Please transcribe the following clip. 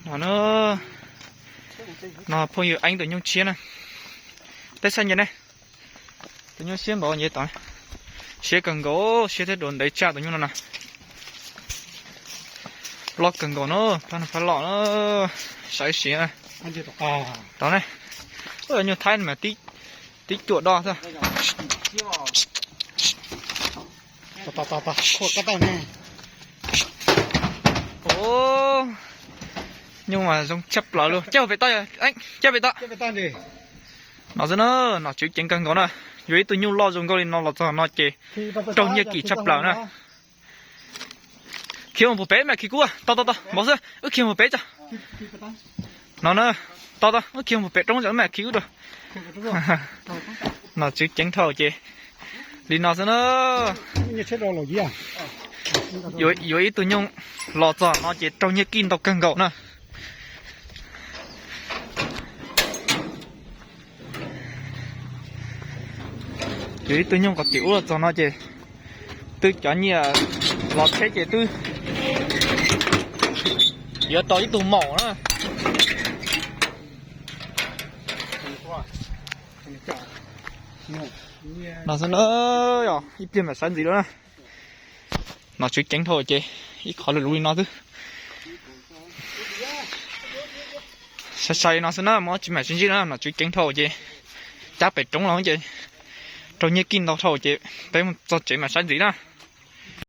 No na, no phooj ywg Eeb tus nyuj tshiab na. Peb saib nce ne, tus nyuj siab npaum nce tod, siab kawg nkaus, siab thiab dua ntev tshaj tus nyuj no na. Loj kawg nkaus na, phab no phab loj na, saib siab. Tod ne, nyuj thaib mas tib cuam do xwb. Nyuj mas zoo tshaj plaws li, caij pem toj, caij pem toj. No xwb na, nom tswv ceev kawg nkaus na. Yuav ib tug nyuj loj zoo nkauj li no los txog no ces raug nyiaj kim tshaj plaws na. Khiav mus pem mas khi kub, tau tau tau, npaum xwb, wb khiav mus pem tso. No na, tau tau, wb khiav mus pem roob tso, mas khi kub rau. Nom tswv ceev dhau ces li no xwb na. Yuav ib tug nyuj los txog no ces raug nyiaj kim ntau kawg nkaus na. Yuav ib tug nyuj qhov tim ub los txog no ces twb cov nyiaj los tsheb ces twb yuav tau ib tug maum na. No xwb na, ib pliag mam saib ntxiv lawm na. Nom tswv ceev dhau ces ib qho lwm lub li no xwb. Sai sai li no xwb na, muaj tsis mam sib ntsib na, nom tswv ceev dhau ces cab pem roob los ces raug nyiaj kim ntau dhau ces peb mus txog tsev mam saib ntxiv na.